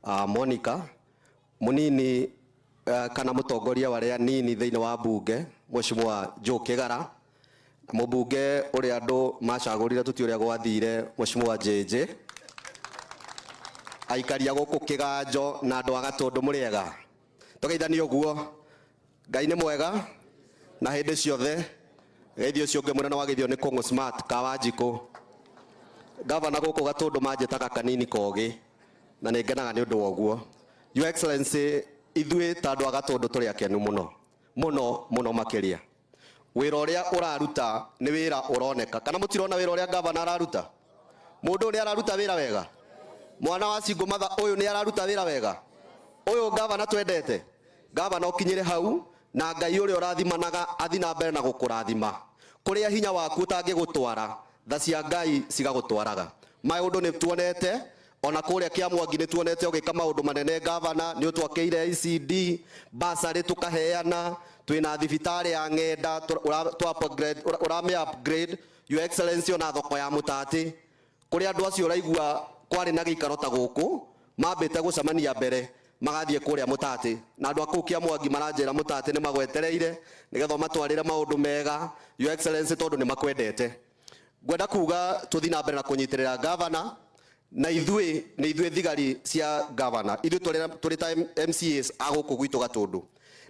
Monica, munini kana mutongoria wa arĩa nini thĩinĩ wa bunge, Mheshimiwa Joe Kĩgara, mũbunge ũrĩa andũ macagũrire tũti ũrĩa gwathire, Mheshimiwa JJ, aikaria gũkũ Kĩganjo na andũ a Gatũndũ, mũrĩega? Tũgeithanie ũguo. Ngai nĩ mwega na hĩndĩ ciothe. Geithio ũcio ũngĩ mũnene wageithio nĩ Kũng'ũ Smart Kawanjikũ. Gavana, gũkũ Gatũndũ manjĩtaga kanini kogĩ na nĩ ngenaga nĩ ũndũ wa ũguo. Your Excellency, ithuĩ ta andũ a Gatũndũ tũrĩ akenu mũno mũno mũno makĩria. Wĩra ũrĩa ũraruta nĩ wĩra ũroneka. Kana mũtirona wĩra ũrĩa gavana araruta? Mũndũ ũyũ nĩ araruta wĩra wega. Mwana wa single mother ũyũ nĩ araruta wĩra wega. Ũyũ gavana twendete. Gavana, ũkinyĩre hau na Ngai ũrĩa ũrathimanaga athi na mbere na gũkũrathima. Kũrĩa hinya waku ũtangĩgũtwara, tha cia Ngai cigagũtwaraga. Maũndũ nĩ tuonete ona kũrĩa Kĩamwangi, nĩ tuonete ũgĩka maũndũ manene. Gavana, nĩ ũtwakĩire ICD, basarĩ tũkaheana, twĩna thibitarĩ ya ng'enda ũramĩ upgrade, Your Excellency, ona thoko ya Mũtatĩ kũrĩa andũ acio ũraigua kwarĩ na gĩikaro ta gũkũ mambĩte gũcemania mbere magathiĩ kũrĩa Mũtatĩ, na andũ a kũu Kĩamwangi maranjĩra Mũtatĩ nĩ magwetereire nĩgetha ũmatwarĩre maũndũ mega, Your Excellency, tondũ nĩ makwendete. Ngwenda kuga tũthiĩ na mbere na kũnyitĩrĩra gavana, na ithuĩ nĩ ithuĩ thigari cia gavana. Ithuĩ tũrĩ ta MCAs a gũkũ gwitũ Gatũndũ,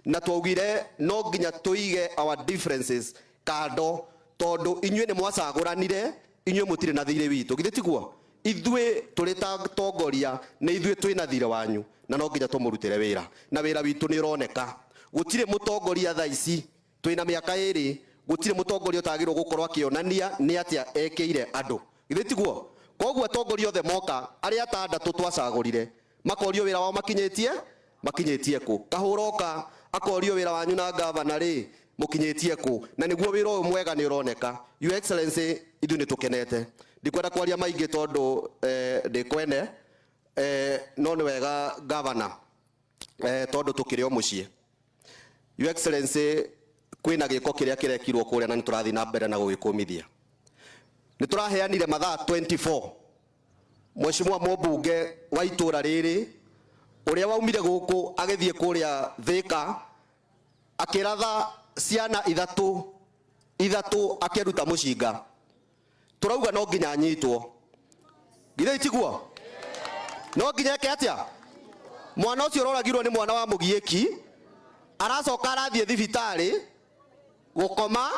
na twaugire no nginya tũige our differences kando, tondũ inyuĩ nĩ mwacagũranire, inyuĩ mũtirĩ na thirĩ witũ. Githĩ tiguo? Ithuĩ tũrĩ ta tongoria nĩ ithuĩ twĩna thirĩ wanyu, na no nginya tũmũrutĩre wĩra, na wĩra witũ nĩ ũroneka. Gũtirĩ mũtongoria thaa ici twĩna mĩaka 2, gũtirĩ mũtongoria ũtagĩrĩirwo gũkorwo akĩonania nĩ atĩa ekĩire andũ. Githĩ tiguo? Koguo atongoria othe moka, arĩa atandatũ twacagũrire, makorio wĩra wao makinyĩtie kũ. Kahũroka akorio wĩra wanyu na gavana rĩ, mũkinyĩtie kũ? Na nĩguo wĩra ũyũ mwega nĩ ũroneka. Your Excellency, ithuĩ nĩ tũkenete. Ndikwenda kwaria maingĩ tondũ ndĩ kwene, no nĩ wega gavana, tondũ tũkĩrĩ o mũciĩ. Your Excellency, kwĩna gĩko kĩrĩa kĩrekirwo kũrĩa na nĩ tũrathiĩ na mbere na gũgĩkũmithia. Nĩ tũraheanire mathaa 24 mheshimiwa mũmbunge wa itũra rĩrĩ ũrĩa waumire gũkũ agĩthiĩ kũrĩa Thĩka akĩratha ciana ithatũ ithatũ akĩruta mũcinga. Tũrauga no nginya anyitwo. Githĩ itiguo? No nginya eke atĩa? Mwana ũcio ũroragirwo nĩ mwana wa mũgiĩki, aracoka arathiĩ thibitarĩ gũkoma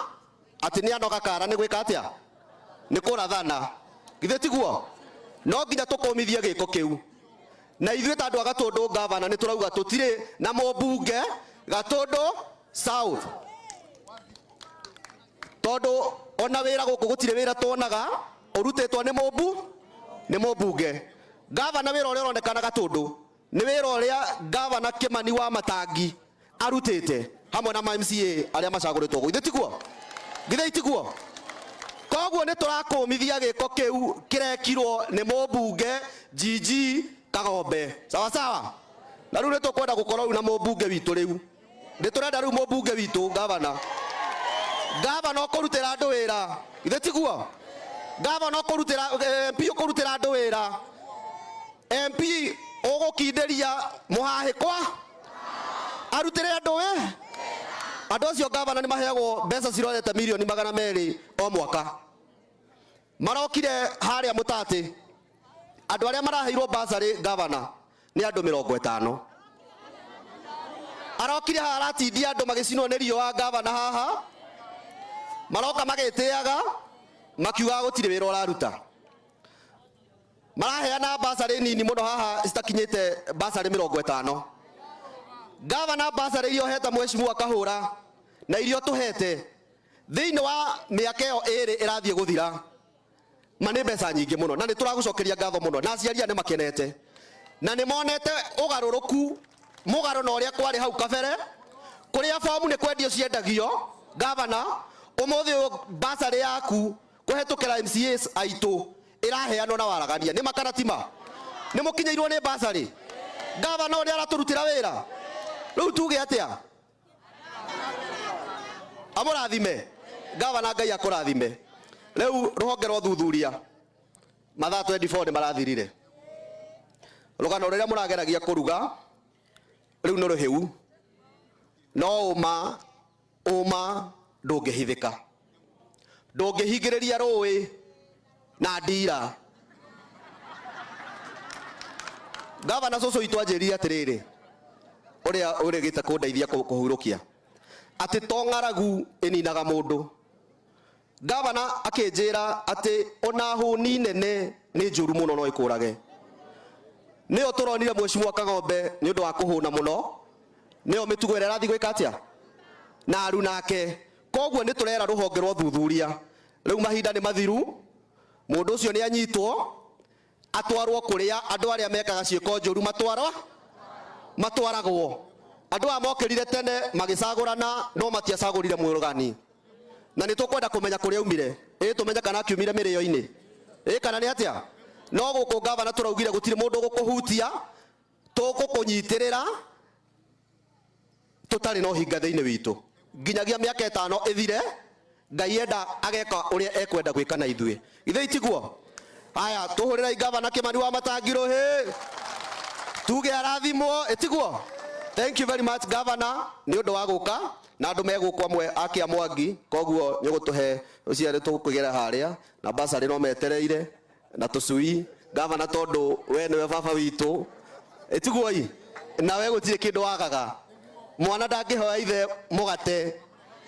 atĩ nĩ anoga kara nĩ gwĩka atĩa? Nĩ kũrathana. Githĩ tiguo? No nginya tũkũmithie gĩko kĩu. Na ithuĩ ta andũ a Gatũndũ, gavana, nĩ tũrauga tũtirĩ na mũmbunge Gatũndũ South, tondũ ona wĩra gũkũ gũtirĩ wĩra tuonaga ũrutĩtwo nĩ mũmbunge. Gavana, wĩra ũrĩa ũronekana Gatũndũ nĩ wĩra ũrĩa gavana Kĩmani wa Matangi arutĩte hamwe na ma MCA arĩa macagũrĩtwo gũkũ. Githĩ tiguo? Githĩ itiguo? Koguo nĩ tũrakũmithia gĩko kĩu kĩrekirwo nĩ mũmbunge GG Kagombe. Sawa sawa. Na rĩu nĩ tũkwenda gũkorwo rĩu na mũmbunge witũ. Rĩu nĩ tũrenda rĩu mũmbunge witũ, gavana. Gavana ũkũrutĩra andũ wĩra. Githĩ tiguo? Gavana ũkũrutĩra, MP ũkũrutĩra andũ wĩra, MP ũgũkindĩria mũhahĩkwa arutĩre andũ wĩ andũ acio. Gavana, nĩ maheagwo mbeca cirorete mirioni 200 o mwaka. Marokire harĩa Mũtatĩ, andũ arĩa maraheirwo basarĩ, gavana, nĩ andũ 50. Arokire haha aratindia andũ magĩcinwo nĩ riũa. Gavana, haha maroka magĩtĩaga makiugaga gũtirĩ wĩra ũraruta. Maraheana basarĩ nini mũno haha, citakinyĩte basarĩ 50. Gavana, basarĩ iria ũhete mheshimiwa Kahũra na iria ũtũhete thĩinĩ wa mĩaka ĩyo 2 ĩrathiĩ gũthira, ma nĩ mbeca nyingĩ mũno, na nĩ tũragũcokeria ngatho mũno, na aciari aya nĩ makenete na nĩ monete ũgarũrũku mũgarũ na ũrĩa kwarĩ hau kabere, kũrĩa bomu nĩ kwendio ciendagio. Gavana, ũmũthĩ ũyũ basarĩ yaku kũhetũkĩra MCAs aitũ ĩraheanwo na waragania. Nĩ makaratima nĩ mũkinyĩirwo nĩ basarĩ. Gavana, ũrĩa aratũrutĩra wĩra rĩu, tuge atĩa? Amũrathime gavana, Ngai akũrathime. Rĩu rũhonge rwa ũthuthuria, mathaa 24 nĩ marathirire. Rũgano rũrĩa mũrageragia kũruga rĩu nĩ rũhĩu, no ũma ũma ndũngĩhithĩka, ndũngĩhingĩrĩria rũĩ na ndira. Gavana cũcũ witũ anjĩrire atĩrĩrĩ, ũrĩa ũrĩgĩte kũndeithia kũhurũkia, atĩ to ng'aragu ĩninaga mũndũ. Gavana akĩnjĩra atĩ ona hũni nene nĩ njũru mũno no ĩkũrage. Nĩyo tũronire Mheshimiwa Kang'ombe nĩ ũndũ wa kũhũna mũno, nĩyo mĩtugo ĩrĩa ĩrathiĩ gwĩka atĩa na aru nake. Koguo nĩ tũrera rũhonge rwa ũthuthuria rĩu mahinda nĩ mathiru, mũndũ ũcio nĩ anyitwo atwarwo kũrĩa andũ arĩa mekaga ciĩko njũru matwaragwo. Andũ aya mokĩrire tene magĩcagũrana no matiacagũrire mũrũgani, na nĩ tũkwenda kũmenya kũrĩa aumire, ĩ tũmenye kana akiumire mĩrĩo-inĩ, ĩ kana nĩ atĩa. No gũkũ gavana tũraugire gũtirĩ mũndũ ũgũkũhutia, tũgũkũnyitĩrĩra tũtarĩ na ũhinga thĩinĩ witũ nginyagia mĩaka 5 ĩthire. Ngai enda ageka ũrĩa ekwenda gwĩka na ithuĩ, ithuĩ itiguo. Haya, tũhũrĩrai gavana Kimani wa Matangi rũhĩ, tuge arathimwo, ĩtiguo. Thank you very much, governor, nĩ ũndũ wa gũka na andũ megũkwo amwe a Kĩamwangi, koguo nĩ ũgũtũhe ũcio nĩ tũkũgera harĩa na basarĩ no metereire na tũcui. Gavana, tondũ we nĩwe baba witũ, ĩtiguo i nawe gũtirĩ kĩndũ wagaga. Mwana ndangĩhoya ithe mũgate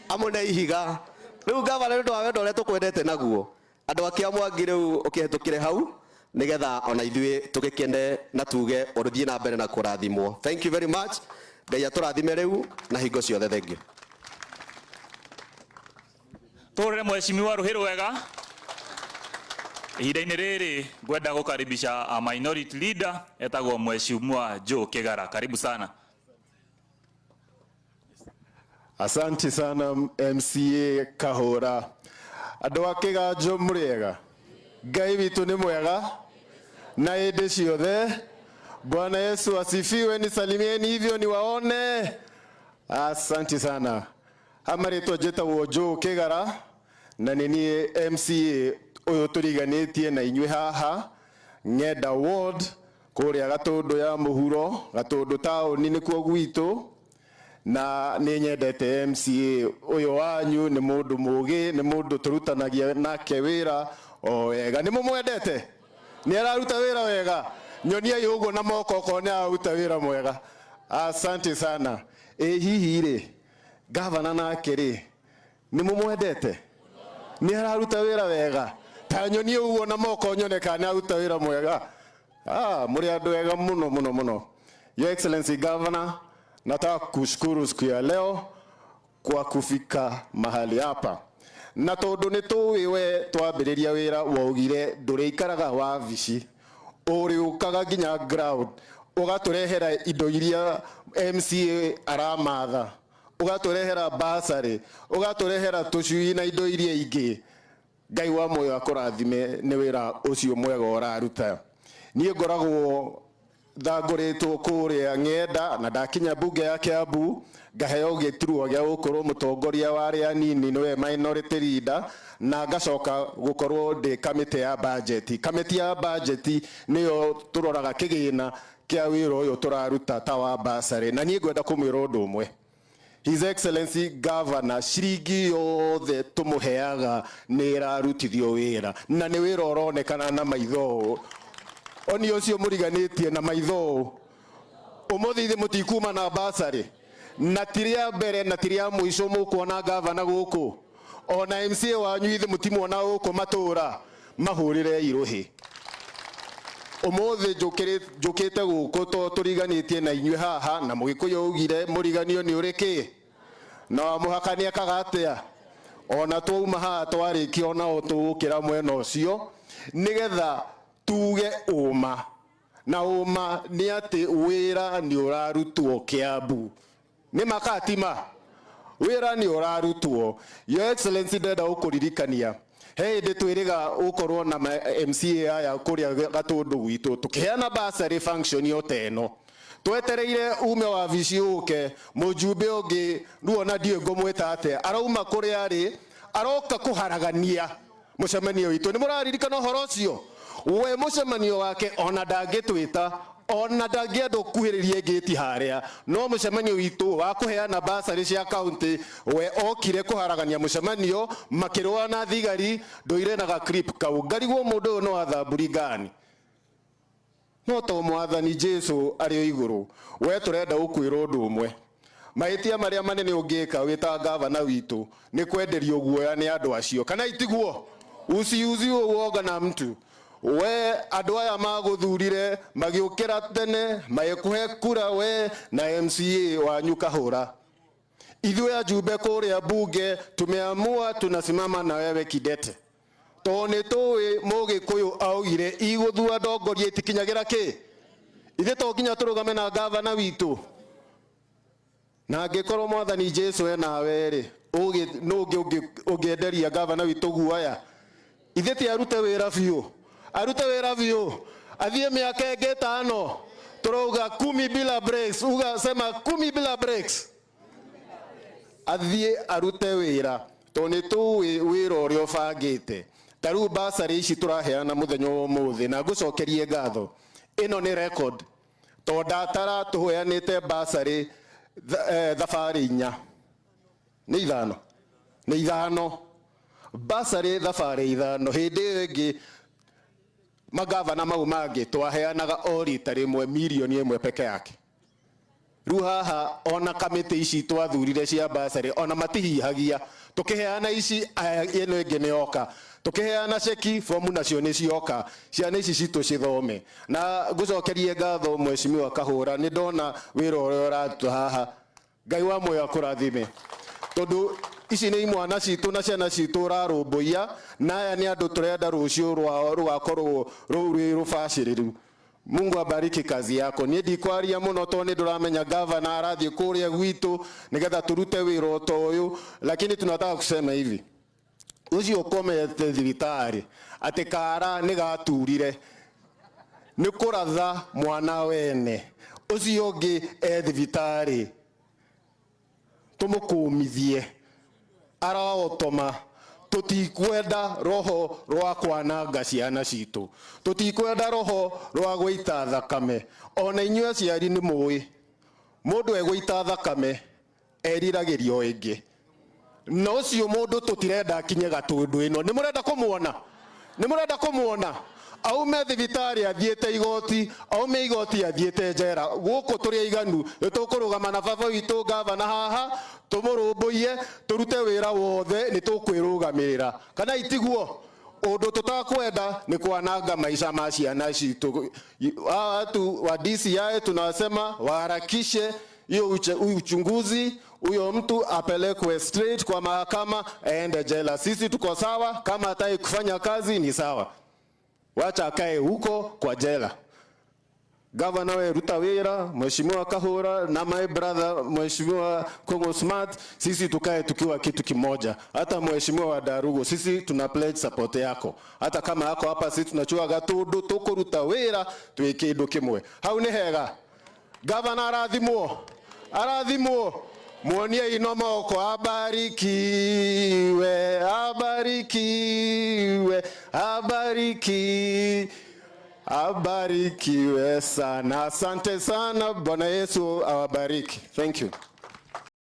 amũne ihiga. Rĩu gavana, nĩ ũndũ wa wendo ũrĩa tũkwendete naguo, andũ a Kĩamwangi rĩu ũkĩhetũkĩre hau nigetha ona ithuĩ tũgĩkene na tuge ũrũthiĩ na mbere na kũrathimwo. Thank you very much. Ngai atũrathime rĩu na hingo ciothe. Thank you. Tũrĩre mheshimiwa rũhĩ rwega. Ihinda-inĩ rĩrĩ ngwenda gũkaribisha a minority leader etagwo Mheshimiwa Joe Kigara. Karibu sana. Asante sana, MCA Kahora. Andũ a Kĩganjo, mũrĩega? Ngai witũ nĩ mwega na hĩndĩ ciothe. Bwana Yesu asifiwe. Nisalimieni hivyo niwaone. Asante sana. Amarĩtwa njĩtagwo Joe Kĩgara na nĩ niĩ MCA ũyũ tũriganĩtie na inyuĩ haha Ng'enda Ward, kũrĩa Gatũndũ ya mũhuro, Gatũndũ taũni nĩkuo gwitũ, na nĩ nyendete MCA ũyũ wanyu. Nĩ mũndũ mũgĩ, nĩ mũndũ tũrutanagia nake wĩra o wega. Nĩ mũmwendete? Nĩ araruta wĩra wega? Nyoniai ũguo na moko okorwo nĩ araruta wĩra mwega. Asante sana. Ĩ hihi rĩ, gavana nake rĩ, nĩ mũmwendete? Nĩ araruta wĩra wega? Ta nyonie ũguo na moko nyone kana nĩ aruta wĩra mwega. Ah, mũrĩ andũ ega mũno mũno mũno. Your Excellency Governor, nataka kushukuru siku ya leo kwa kufika mahali hapa, na tondu nĩ tũĩ we twambĩrĩria wĩra waugire ndũrĩikaraga wabici, ũrĩũkaga nginya ground ũgatũrehera indo iria MCA aramatha, ũgatũrehera basarĩ, ũgatũrehera tũcui na indo iria ingĩ. Ngai wa muoyo akũrathime nĩ wĩra ũcio mwega ũraruta. Niĩ ngoragwo thangũrĩtwo kũrĩa Ng'enda, na ndakinya mbunge ya Kiambu ngaheo gĩturwa gĩa gũkorwo mũtongoria wa arĩa anini, nĩwe minority leader, na ngacoka gũkorwo ndĩ kamĩtĩ ya budget. Kamĩtĩ ya budget nĩyo tũroraga kĩgĩna kĩa wĩra ũyũ tũraruta ta wa basarĩ. Na niĩ ngwenda kũmwĩra ũndũ ũmwe: His Excellency Governor, ciringi yothe tũmũheaga nĩ ĩrarutithio wĩra, na nĩ wĩra ũronekana na maitho ũũ. Oni ũcio mũriganĩtie na maitho ũũ, ũmũthĩ ithe mũtikuma na basarĩ, na ti rĩa mbere na ti rĩa mũico mũkuona gavana gũkũ. Ona MCA wanyu ithe mũtimuona gũkũ matũra, mahũrĩre irũhĩ. Ũmũthĩ njũkĩte gũkũ to tũriganĩtie na inyuĩ haha, na Mũgĩkũyũ augire mũriganio nĩ ũrĩ kĩ na wa mũhaka nĩ ekaga atĩa. Ona twauma haha twarĩkia, onao tũgũkĩra mwena ũcio nĩgetha tuge ũma, na ũma nĩ atĩ wĩra nĩ ũrarutwo Kiambu. Nĩ makatima wĩra nĩ ũrarutwo. Your Excellency, ndenda gũkũririkania he hĩndĩ twĩrĩga gũkorwo na MCA aya kũrĩa Gatũndũ gwitũ, tũkĩheana bursary function o ta ĩno, twetereire ume wabici ũke mũjumbe ũngĩ. Ruona ndiũĩ ngũmwĩta atĩa, arauma kũrĩa arĩ aroka kũharagania mũcemanio witũ. Nĩ mũraririkana ũhoro ũcio? We mũcemanio wake ona ndangĩtwĩta. Ona ndangĩenda ũkuhĩrĩrie ngĩti harĩa, no mũcemanio witũ wa kũheana basarĩ cia kaunti, we okire kũharagania mũcemanio, makĩrũa na thigari. Ndũire na ga clip kau, ngarigwo mũndũ ũyũ no athamburi ngani. No to Mwathani Jesu arĩ o igũrũ, we tũrenda gũkwĩra ũndũ ũmwe: mahĩtia marĩa manene ũngĩka wĩ ta gavana witũ nĩ kwenderio guoya nĩ andũ acio, kana itiguo? Usiuziwe uoga na mtu. We andũ aya magũthurire, magĩũkĩra tene, magĩkũhe kura, we na MCA wanyu Kahũra. Ithuĩ ajumbe kũrĩa bunge tumeamua tunasimama na wewe kidete, tondũ nĩ tũĩ Mũgĩkũyũ augire igũthua ndongoria itikinyagĩra kĩ. Ithuĩ to nginya tũrũgame na gavana witũ, na angĩkorwo Mwathani Jesu enawe rĩ, nũ ũngĩ ũngĩenderia gavana witũ guoya? Ithuĩ ti arute wĩra biũ, arute wĩra biũ, athiĩ mĩaka ĩngĩ 5. Tũrauga 10 bila breaks. Uga, sema 10 bila breaks. Athiĩ arute wĩra, tondũ nĩ tũĩ wĩra ũrĩa ũbangĩte. Ta rĩu basarĩ ici tũraheana mũthenya wa ũmũthĩ, na ngũcokerie ngatho, ĩno nĩ record, tondũ ndatara tũheanĩte basarĩ thabarĩ 4, nĩ 5, nĩ 5 basarĩ, thabarĩ 5. Hĩndĩ ĩyo ĩngĩ magavana mau mangĩ twaheanaga o rita rĩmwe mirioni 1 peke yake. Rĩu haha ona kamĩtĩ ici twathurire cia basarĩ ona matihihagia. Tũkĩheana ici, aya, ĩno ĩngĩ nĩ yoka. Tũkĩheana ceki fomu nacio nĩ cioka, ciana ici citũ cithome. Na ngũcokerie ngatho, Mheshimiwa Kahũra, nĩ ndona wĩra ũrĩa ũraruta haha. Ngai wa muoyo akũrathime, tondũ ici nĩ imwana citũ na ciana citũ ũrarũmbũiya, na aya nĩ andũ tũrenda rũciũ rwao rũgakorwo rwĩ rũbacĩrĩru. Mungu abariki kazi yako. Niĩ ndikwaria mũno tondũ nĩ ndũramenya gavana arathiĩ kũrĩa gwitũ nĩgetha tũrute wĩra ta ũyũ, lakini tunataka kusema hivi: ũcio ũkomete thibitarĩ atĩ kara nĩ gaturire nĩ kũratha mwana wene, ũcio ũngĩ e thibitarĩ, tũmũkũmithie araotoma. Tũtikwenda roho rwa kwananga ciana citũ, tũtikwenda roho rwa gũita thakame. Ona inyuĩ aciari nĩ mũĩ mũndũ egũita thakame eriragĩrio ĩngĩ, na ũcio mũndũ tũtirenda akinye gatũndũ ĩno. Nĩ mũrenda kũmuona? Nĩ mũrenda kũmuona aume thibitarĩ athiĩte igoti, aume igoti athiĩte njera? Gũkũ tũrĩ aiganu, nĩ tũkũrũgama na baba witũ gavana haha, tũmũrũmbũiye, tũrute wĩra wothe, nĩ tũkwĩrũgamĩrĩra, kana itiguo? Ũndũ tũtakwenda nĩ kwananga maica ma ciana citũ. Hawa watu wa DCI tunasema waharakishe hiyo uchunguzi, huyo mtu apelekwe straight kwa mahakama, aende jela. Sisi tuko sawa, kama hataki kufanya kazi ni sawa, wacha akae huko kwa jela. Gavana, we ruta wira, Mheshimiwa Kahura na my brother Mheshimiwa Kongo Smart, sisi tukae tukiwa kitu kimoja. Hata Mheshimiwa wa Darugo, sisi tuna pledge support yako. Hata kama yako hapa, sisi tunachua gatundu tukuruta wira twi kindu kimwe. Hau ni hega. Gavana arathimwo, arathimwo. Muonie ino moko, abarikiwe, abarikiwe, abariki, abarikiwe sana. Asante sana. Bwana Yesu awabariki. Thank you.